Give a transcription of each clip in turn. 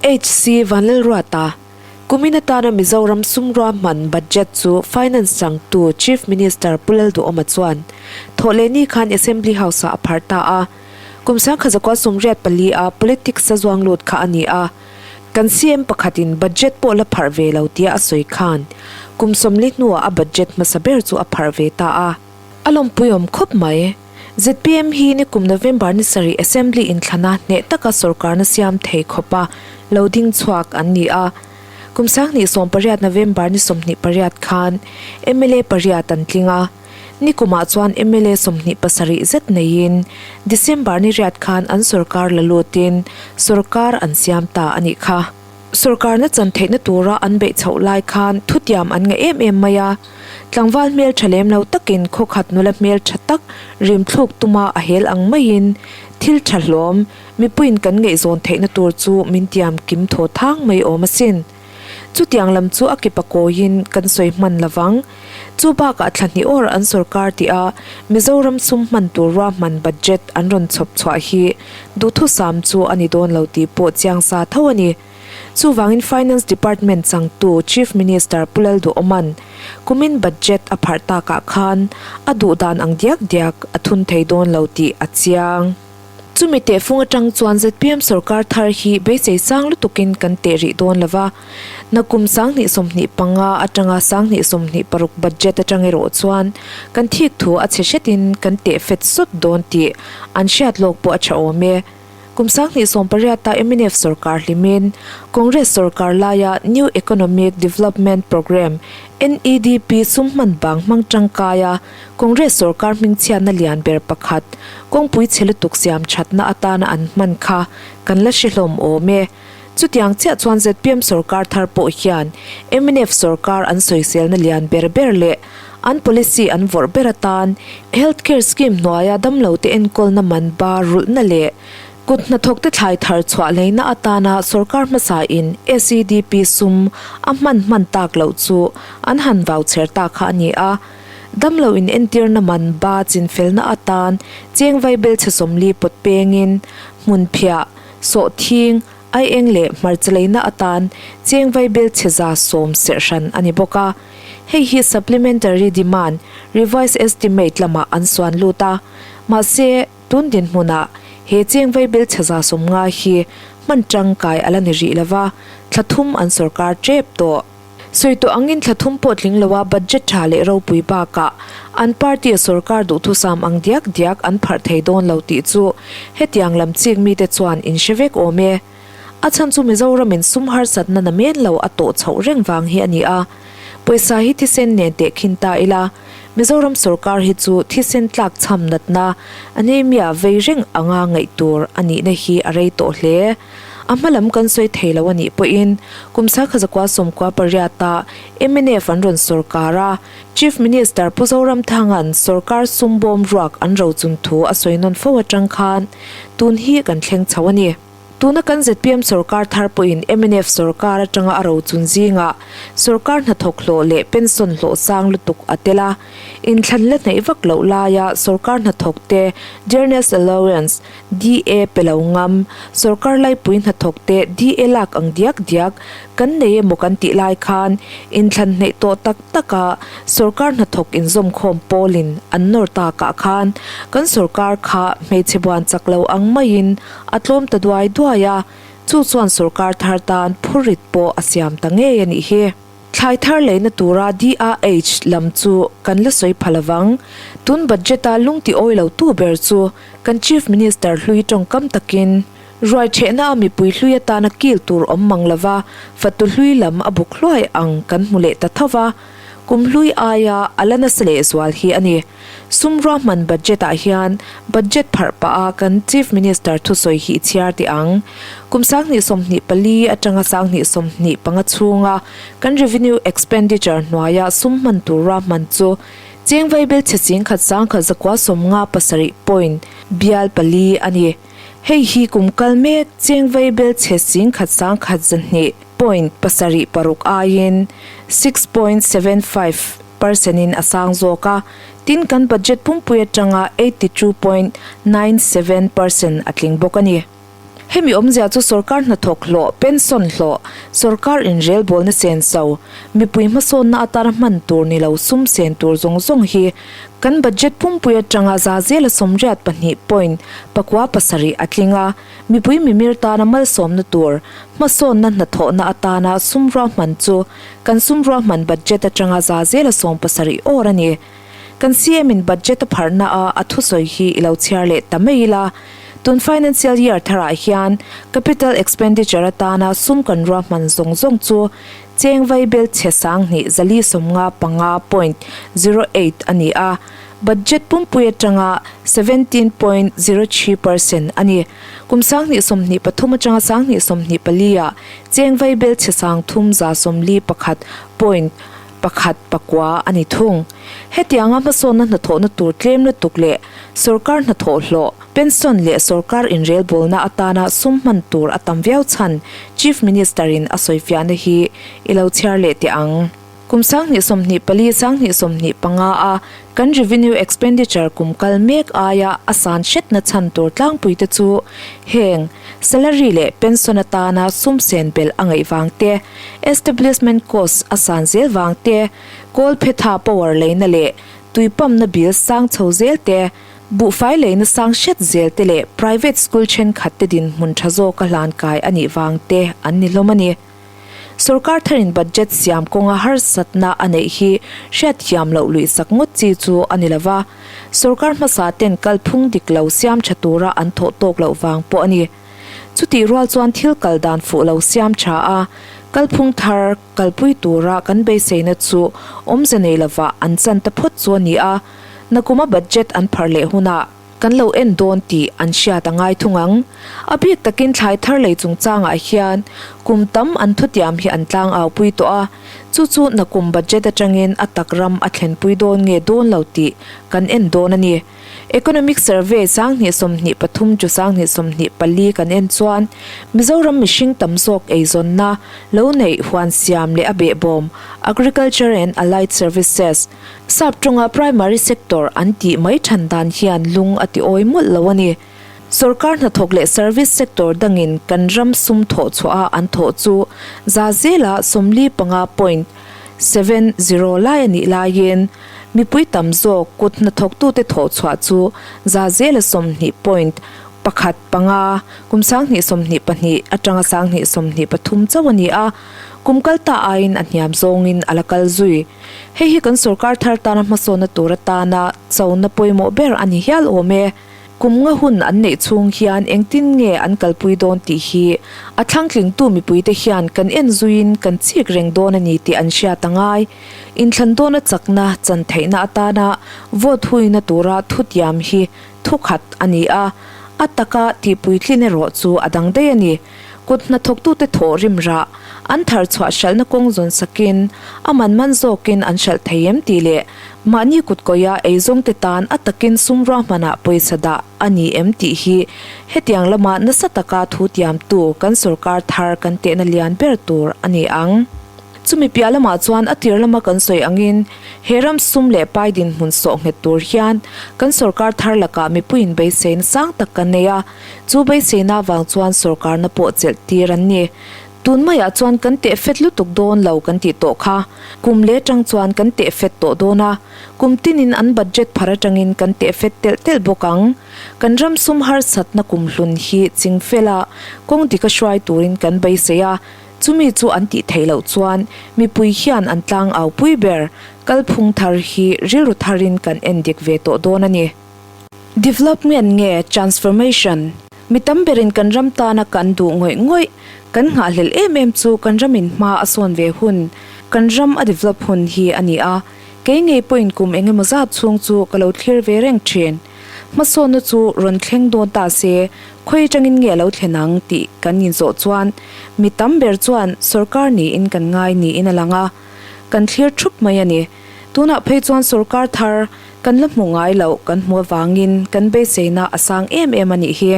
HC Vanlalruata, Kumin atana Mizoram sum ruahman budget chu Finance changtu Chief Minister Pu Lalduhawma chuan thawhlehni khan Assembly House-ah a pharh ta a. Kum 1984 a politics a zuang lut kha a ni a. Kan CM pakhatin budget pawh la pharh ve lo tia a sawi khan kum 40 hnuah a budget hmasa ber chu a pharh ve ta a. A lawmpuiawm khawp mai. Zpm hi nikum November ni sarih Assembly inthlana hneh taka sorkarna siam thei khawpa lo ding chhuak an ni a. Kum 2018 November ni 28 khan mla pariat an tling a. Nikumah chuan mla 27 zet neiin December ni riat khan an sorkar la lutin sorkar an siam ta a nih kha. Sorkarna chan theihna tura an beih chhoh lai khan thutiam an ngah em em mai a. Tlangval hmel tha lem lo takin khawkhat nula hmel tha tak rimthluk tuma a hel ang maiin thil tha hlawm mipuiin kan ngaihzawn theihna tur chu min tiam kim thaw thang mai awm asin. Chutiang lam chu a ke pakawiin kan sawi hman lovang. Chu bakah thla hnih awr an sorkar tih a Mizoram sum hman tur ruahman budget an rawn chhawp chhuah hi duhthusam chu a ni dawn lo tih pawh chiang sa tho a ni. Chuvangin Finance Department changtu Chief Minister Pu Lalduhawma'n kumin budget a pharh takah khan a duh dan ang diak diak a thun thei dawn lo tih a chiang. Chumi tehfung atang chuan zpm sorkar thar hi beisei sang lutukin kan teh rih dawn lo va, nakum 2025 atanga 2026 budget atang erawh chuan kan thik thu a chhe hretin kan teh fet sawt dawn tih an hriat lawk pawh a tha awm e. Kum 2018 a mnf sorkar hlimin Congress sorkar laia New Economic Development Programme, NEDP, sum hman bang hmang tangkaia Congress sorkar hmingchhiatna lian ber pakhat kawngpui chhe lutuk siam thatna atana an hman kha kan la hre hlawm awm e. Chutiang chiah chuan zpm sorkar thar pawh hian mnf sorkar an sawiselna lian ber ber leh an policy an vawrh ber atan Health Care Scheme hnuaia damlote enkawlna man ba rulhna leh kut hnathawkte thlai thar chhuah leina atana sorkar hmasain SEDP sum a hman hman tak loh chu an han vau chher ta kha a ni a. Damlo in entirna man ba chinfelna atan cheng vaibel chhe 40 pawt pengin hmun phiah, sawhthing, aieng leh hmarcha leina atan cheng vaibel chhe 110 serh hran a ni bawk a. Hei hi Supplementary Demand Revised Estimate lamah an suan lut a, mahse, tun dinhmunah he cheng vaibel chhe 150 hi hman tangkai a la ni rih lova, thla thum an sorkar tep tawh. Sawi tawh angin thla thum pawh tling loa budget tha leh ropui bakah an party a sorkar duhthusam ang diak diak an pharh thei dawn lo tih chu hetiang lam chik mite chuan in hre vek awm e. A chhan chu Mizoramin sum harsatna na men lo a tawh chhoh reng vang hi a ni a. Pawisa hi thisen nen teh khin ta ila, Mizoram sorkar hi chu thisen tlak chham natna, anemia, vei reng anga ngaih tur a nihna hi a rei tawh hle. A hma lam kan sawi thei lo a nih pawhin kum 1998 ah mnf an rawn sorkar a, Chief Minister Pu Zoramthanga'n sorkar sum bawm ruak an rochun thu a sawi nawn fo atang khan tun hi kan thleng chho a ni. Tuna kan zpm sorkar thar pawhin mnf sorkar atanga a rochun zingah sorkar hnathawk hlawh leh pension hlawh sang lutuk a tel a, inthlan la hnaih vak loh laia sorkar hnathawk te Dearness Allowance, DA, pe lo ngam, sorkar laipui hnathawk te DA lak ang diak diak kan nei emaw kan tih lai khan inthlan hnaih tawh tak taka sorkar hnathawk inzawmkhawm pawlin an nawr takah khan kan sorkar kha hmeichhe buan chak lo ang maiin A tlawm ta duai duai a, chu chuan sorkar thar tan phurrit pawh a siam ta ngei a nih hi. Thlai thar leina tura DRH lam chu kan la sawi pha lovang. Tun budget-a lungti awi lo tu ber chu kan Chief Minister hlui tawngkam takin ruai thehna a mipui hlui atana kil tur awm mang lova fatu hlui lam a buk hluai ang kan hmu leh ta tho va, kum hlui aia a la nasa lehzual hi a ni. Sum ruahman budget ah hian budget pharh pah a kan Chief Minister thusawi hi i chhiar teh ang. Kum 2024 atanga 2025 chhunga kan revenue expenditure hnuaia sum hman tur ruahman chu cheng vaibel chhe 10,000 1,957 point bial pali a ni. Hei hi kum kal mek cheng vaibel chhe 10,102 point pasarih paruk aiin 6.75 percent in a sang zawk a, tin kan budget pumpui atanga 82.97 percent a tling bawk a ni. Hemi awmzia chu sorkar hnathawk hlawh, pension hlawh, sorkar inrelbawlna senso, mipui hmasawnna atana hman tur ni lo sum sen tur zawng zawng hi kan budget pumpui atanga zazela 82 point 6 a tling a, mipui mimir tana malsawmna tur, hmasawnna hnathawhna atana sum ruahman chu kan sum ruahman budget atanga zazela 70 awr a ni. Kan CM in budget a pharhna a a thusawi hi i lo chhiar leh ta mai ila. Tun financial year tharah hian capital expenditure atana sum kan ruahman zawng zawng chu cheng vaibel chhe 2455.08 a ni a, budget pumpui atanga 17.03% a ni. Kum 2023 atanga 2024 ah cheng vaibel chhe 3141. Pakhat pakua a ni thung. Hetianga hmasawnna hnathawhna tur tlem lutuk leh sorkar hnathawh hlawh, pension leh sorkar inrelbawlna atana sum hman tur a tam viau chhan Chief Minister-in a sawifiahna hi i lo chhiar leh teh ang. Kum 2024, 2025 a kan revenue expenditure kum kal mek aia a san hretna chhan tur tlangpuite chu heng salary leh pension atana sum sen belh a ngaih vang te, Establishment cost a san zel vang te, kawlphetha power leina leh tui pump na bill sang chho zel te, buhfai leina sang hret zel te leh private school thenkhat te dinhmun tha zawka hlan kai a nih vang te an ni hlawm a ni. Sorkar tharin budget siam kawnga harsatna a neih hi hriatthiam loh luihsak ngawt chi chu a ni lova, sorkar hmasa ten kalphung dik lo siam tha tura an thawh tawk loh vang pawh a ni. Chutih rual chuan thil kal dan fuh lo siam tha a, kalphung thar kalpui tura kan beiseina chu awmze nei lovah an chan ta phawt chu a ni a, nakuma budget an pharh leh hunah kan lo en dawn tih an hriat a ngai thung ang. A bik takin thlai thar lei chungchangah hian kum tam an thutiam hi an tlang aupui tawh a, chu chu nakum budget atangin a tak ram a thlenpui dawn nge dawn lo tih kan en dawn a ni. Economic Survey 2023 chu 2024 kan en chuan Mizoram mihring tam zawk eizawnna, lo neih, huan siam leh a behbawm, Agriculture and Allied Services, sap tawnga Primary Sector an tih mai than dan hian lung a ti awi mawlh lo a ni. Sorkar hnathawk leh service sector dangin kan ram sum thawh chhuaha an thawh chu za zela 45.70 lai a nih laiin mipui tam zawk kut hnathawktute thawh chhuah chu za zela 20.15 kum 2022 atanga 2023 chauh a ni a, kum kal ta aiin a hniam zawngin a la kal zui. Hei hi kan sorkar thar tana hmasawnna tur atana chona pawimawh ber a ni hial awm e. Kum nga hun an neih chhung hian engtin nge an kalpui dawn tih hi a thlangtlingtu mipuite hian kan en zuiin kan chik reng dawn a ni tih an hriat a ngai. Inthlan dawna chakna chan theihna atana vote huina tura thutiam hi thukhat a ni a, a taka tihpuitlin erawh chu a dang daih a ni. Kut hnathawktute thawh rim rah, an thar chhuah hralhna kawng zawn sakin a man man zawkin an hralh thei em tih leh mahni kutkawia eizawngte tan a takin sum ruahmanah pawisa dah a ni em tih hi hetiang lama nasa taka thu tiamtu kan sorkar thar kan tehna lian ber tur a ni ang. Chumi piah lamah chuan a tir lama kan sawi angin he ram sum leh pai dinhmun sawh nghet tur hian kan sorkar thar lakah mipuiin beiseina sang tak kan nei a, chu beiseina avang chuan sorkarna pawh chelh tir an ni. Tun maiah chuan kan teh fet lutuk dawn lo kan tih tawh kha. Kum leh atang chuan kan teh fet tawh dawn a, kum tinin an budget phar atangin kan teh fet telh telh bawk ang. Kan ram sum harsatna kum hlun hi ching fela kawng dika hruai turin kan beisei a, Chumi chu an tih theih loh chuan mipui hian an tlang au pui ber, kalphung thar hi rilru tharin kan en dik ve tawh dawn a ni. Development nge transformation? Mi tam berin kan ram tana kan duh ngawih ngawih, kan nghahhlelh em em chu kan ramin hma a sawn ve hun, kan ram a develop hun hi a ni a. Kei ngei pawhin kum engemaw zat chhung chu ka lo thlir ve reng thin. Hmasawnna chu rawn thleng dawn ta se, khawi atangin nge a lo thlen ang tih kan inzawh chuan mi tam ber chuan sorkar niin kan ngai niin a lang a, kan thlir thup mai a ni. Tunah phei chuan sorkar thar kan la hmuh ngai loh kan hmuh avangin kan beiseina a sang em em a nih hi.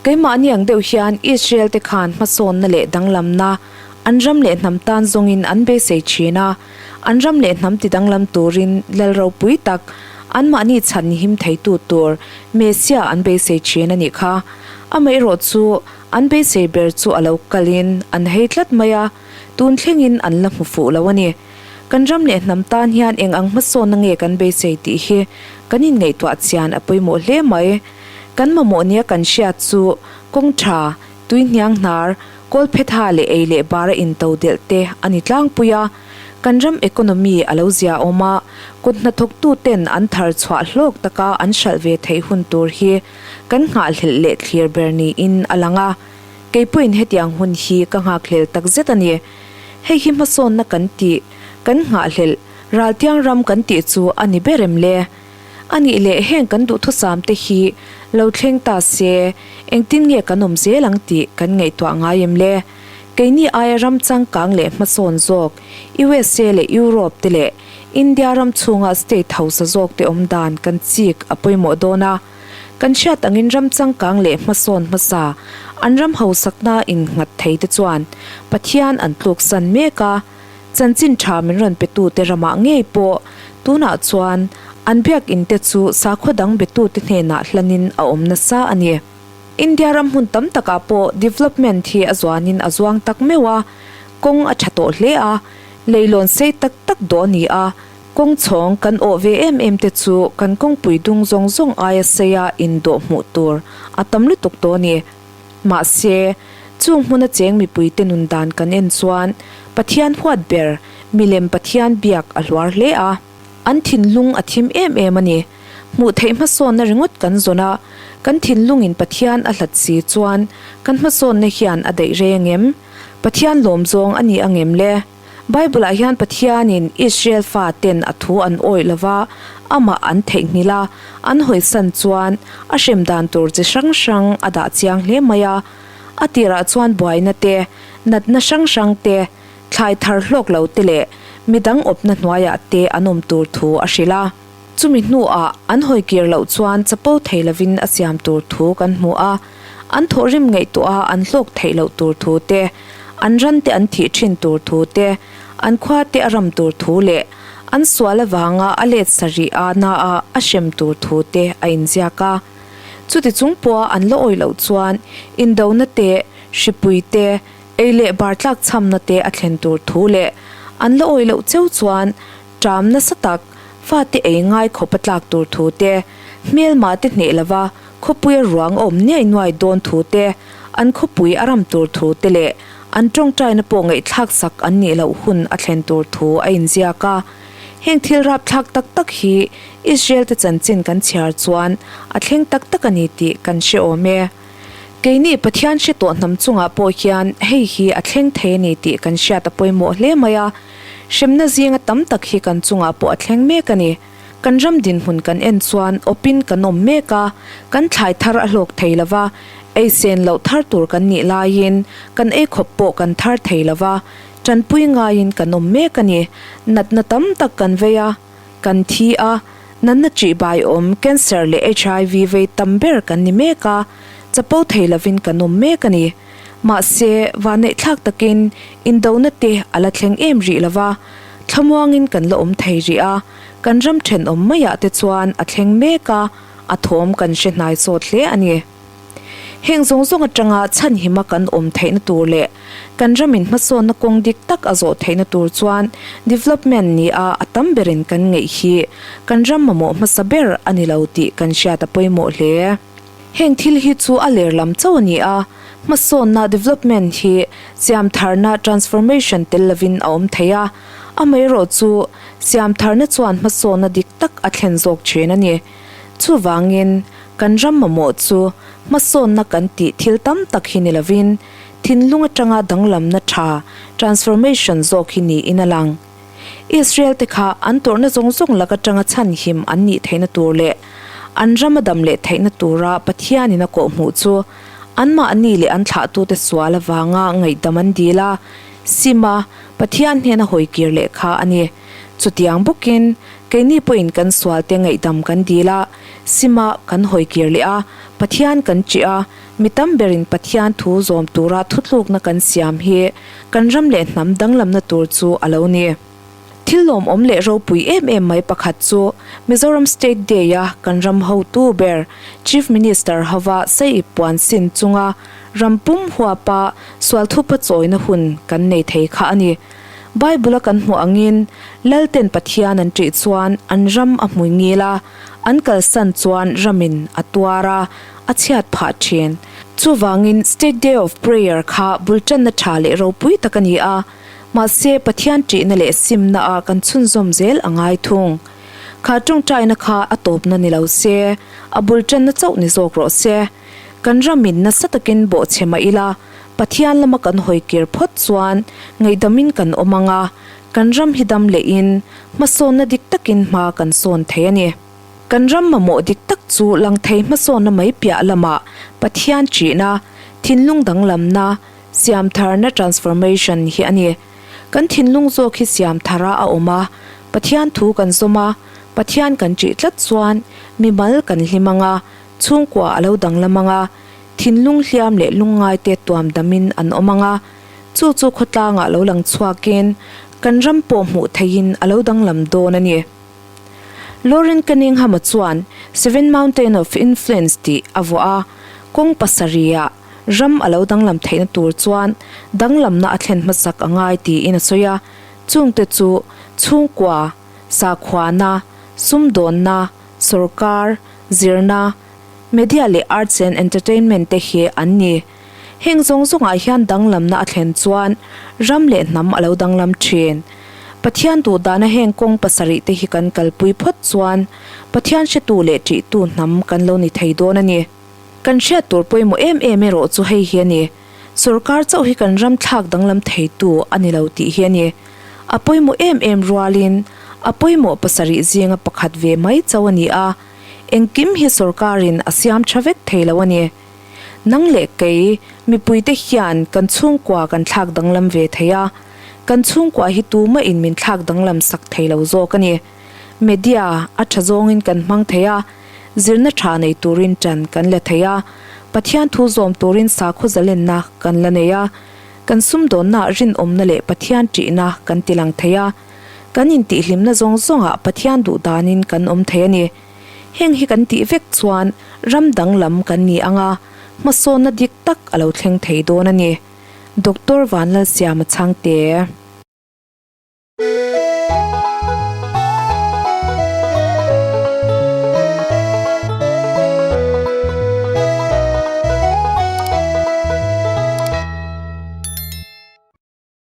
Keimahni ang deuh hian Israel te khan hmasawnna leh danglamna an ram leh hnam tan zawngin an beisei thin a, an ram leh hnam ti danglam turin lal ropui tak anmahni chhan him theitu tur Messiah an beisei thin a nih kha. Amaherawhchu, an beisei ber chu a lo kalin an hei tlat mai a, tun thlengin an la hmu fuh lo a ni. Kan ram leh hnam tan hian eng ang hmasawnna nge kan beisei tih hi kan inngaihtuah chian a pawimawh hle mai. Kan mamawh nia kan hriat chu kawng tha, tui hniang hnar, kawlphetha leh ei leh bara into delh te a ni tlangpui a. Kan ram economy a lo zia awm a, kut hnathawktu ten an thar chhuah hlawk taka an hralh ve theih hun tur hi kan nghahhlelh leh thlir ber niin a lang a. Kei pawhin hetiang hun hi ka nghakhlel takzet a ni. Hei hi hmasawnna kan tih, kan nghahhlelh, raltiang ram kan tih chu a ni ber em le? A nih leh heng kan duhthusam te hi lo thleng ta se, engtin nge kan awm zel ang tih kan ngaihtuah ngai em le? Keini aia ram changkang leh hmasawn zawk, USA leh Europe te leh India ram chhunga state hausa zawk te awm dan kan chik a pawimawh dawn a. Kan hriat angin ram changkang leh hmasawn hmasa, an ram hausakna innghat thei te chuan Pathian an tluksan mek a, chanchin tha min rawn petute ramah ngei pawh tunah chuan an biakinn te chu sakhaw dang betute hnenah hlanin a awm nasa a ni. India ram hmun tam takah pawh development hi a zuanin a zuang tak meuh a, kawng a tha tawh hle a, leilawn sei tak tak dawh a ni a, Kawng chhawng kan awh ve em em te chu kan kawngpui dung zawng zawng aia seia indawh hmuh tur a tam lutuk tawh a ni. Mahse, chung hmuna cheng mipuite nun dan kan en chuan Pathian huat ber milem Pathian biak a hluar hle a. An thinlung a thim em em a ni. Hmuh theih hmasawnna ringawt kan zawn a, kan thinlungin Pathian a hlat si chuan kan hmasawnna hian a daih rei angem? Pathian lawm zawng a ni angem le? Bible-ah hian Pathianin Israel faten a thu an awih lo va, amah an theihnghilh a, an hawisan chuan a hrem dan tur chi hrang hrang a dah chiang hle mai a. A tirah chuan buaina te, natna hrang hrang te, thlai thar hlawk lo te leh midang awpna hnuaiah te an awm tur thu a hrilh a. Chumi hnuah an hawikir loh chuan chapo thei lovin a siam tur thu kan hmu a. An thawhrim ngaihtuah a an hlawk theih loh tur thu te, an ran te an thih thin tur thu te, an khua te a ram tur thu leh an sual avanga a let sarih a na a a hrem tur thu te a inziak a. Chuti chung pawha an la awih loh chuan indona te, hripui te, ei leh bar tlak chhamna te a thlen tur thu leh an la awih loh cheu chuan ṭam nasa tak fate ei ngai khawp a tlak tur thu te, hmelma te hneh lova Khawpuia ruang a awm niai nuai dawn thu te, an khawpui a ram tur thu te leh an tawngtaina pawh ngaihthlak sak an nih loh hun a thlen tur thu a inziak a. Heng thil rapthlak tak tak hi Israel te chanchin kan chhiar chuan a thleng tak tak a ni tih kan hre awm e. Keini Pathian hre tawh hnam chungah pawh hian hei hi a thleng thei a ni tih kan hriat a pawimawh hle mai a, hremna zinga tam tak hi kan chungah pawh a thleng mek a ni. Kan ram dinhmun kan en chuan awpin kan awm mek a, kan thlai thar a hlawk thei lo va, ei sen loh thar tur kan nih laiin kan ei khawp pawh kan thar thei lo va, tanpui ngaiin kan awm mek a ni. Natna tam tak kan vei a, kan thi a, natna ṭihbai awm cancer leh HIV vei tam ber kan ni mek a, chapo thei lovin kan awm mek a ni. Mahse, vanneihthlak takin indona te a la thleng em rih lo va, thlamuangin kan la awm thei rih a, Kan ram thenawm maiah te chuan a thleng mek a, a thawm kan hre hnai sawt hle a ni. Heng zawng zawng atanga chhanhima kan awm theihna tur leh kan ramin hmasawnna kawng dik tak a zawh theihna tur chuan development ni a a tam berin kan ngeih hi kan ram mamawh hmasa ber a ni lo tih kan hriat a pawimawh hle. Heng thil hi chu a ler lam chauh a ni a, hmasawnna development hi siamtharna transformation tel lovin a awm thei a, Amaherawh chu, siamtharna chuan hmasawnna dik tak a thlen zawk thin a ni. Chuvangin, kan ram mamawh chu hmasawnna kan tih thil tam tak hi ni lovin, thinlung atanga danglamna tha, transformation, zawk hi niin a lang. Israel te kha an tawrhna zawng zawng lak atanga chhanhim an nih theihna tur leh an ram a dam leh theihna tura Pathianin a kawhhmuh chu anmahni leh an thlahtute sual avanga ngaihdam an dil a, sim a, Pathian hnena hawi kir leh kha a ni. Chutiang bawkin, keini pawhin kan sualte ngaihdam kan dil a, sima kan hawi kir leh a, Pathian kan ṭih a, mi tam berin Pathian thu zawm tura thutlukna kan siam hi kan ram leh hnam danglamna tur chu a lo ni. Thil lawmawm leh ropui em em mai pakhat chu Mizoram State Day-a kan ram hotu ber Chief Minister hova Saiip puan sin chunga ram pum huapa sual thupa chawina hun kan nei thei kha a ni. Bible-a kan hmuh angin Lalten Pathian an ṭih chuan an ram a hmui ngil a, an kalsan chuan ramin a tuar a, a chhiat phah ṭhin. Chuvangin State Day of Prayer kha bul ṭanna ṭha leh ropui tak a ni a, mahse Pathian ṭihna leh simna ah kan chhunzawm zel a ngai thung. Kha ṭawngṭaina kha a tawpna ni lo se, a bul ṭanna chauh ni zawk rawh se. Kan ramin nasa takin bawhchhe mah ila, Pathian lama kan hawi kir phawt chuan ngaihdamin kan awm ang a, kan ram hi dam lehin hmasawnna dik takin hma kan sawn thei a ni. Kan ram mamawh dik tak chu lang thei hmasawnna mai piah lamah Pathian ṭihna, thinlung danglamna, siamtharna transformation hi a ni. Kan thinlung zawk hi siamthara a awm a, Pathian thu kan zawm a, Pathian kan ṭih tlat chuan mimal kan hlim ang a, chhungkua a lo danglam ang a, thinlung hliam leh lungngaite tuam damin an awm ang a, chu chu khawtlangah lo lang chhuakin kan ram pawh hmuh theihin a lo danglam dawn a ni. Loren Cunningham-a chuan Seven Mountain of Influence tih a vuah a, kawng pasarihah ram a lo danglam theihna tur chuan danglamna a thlen hmasak a ngai tiin a sawi a, chungte chu chhungkua, sakhuana, sumdawnna, sawrkar, zirna, Media leh Arts and Entertainment te hi an ni. Heng zawng zawngah hian danglamna a thlen chuan ram leh hnam a lo danglam thin. Pathian duhdana heng kawng pasarih te hi kan kalpui phawt chuan Pathian hretu leh ṭihtu hnam kan lo ni thei dawn a ni. Kan hriat tur pawimawh em em erawh chu hei hi a ni, Sorkar chauh hi kan ram thlak danglam theitu a ni lo tih hi a ni. A pawimawh em em rualin a pawimawh pasarih zinga pakhat ve mai chauh a ni a. Engkim hi sorkarin a siam tha vek thei lo a ni. Nang leh kei, mipuite hian kan chhungkua kan thlak danglam ve thei a, kan chhungkua hi tumah in min thlak danglam sak thei lo zawk a ni. Media a tha zawngin kan hmang thei a, zirna tha nei turin tan kan la thei a, Pathian thu zawm turin sakhaw zalenna kan la nei a, kan sumdawnnaah rinawmna leh Pathian ṭihna kan tilang thei a, Kan intihhlimna zawng zawngah Pathian duh danin kan awm thei a ni. Heng hi kan tih vek chuan ram danglam kan ni ang a, hmasawnna dik tak a lo thleng thei dawn a ni. Doctor Vanlalsiama Chhangte.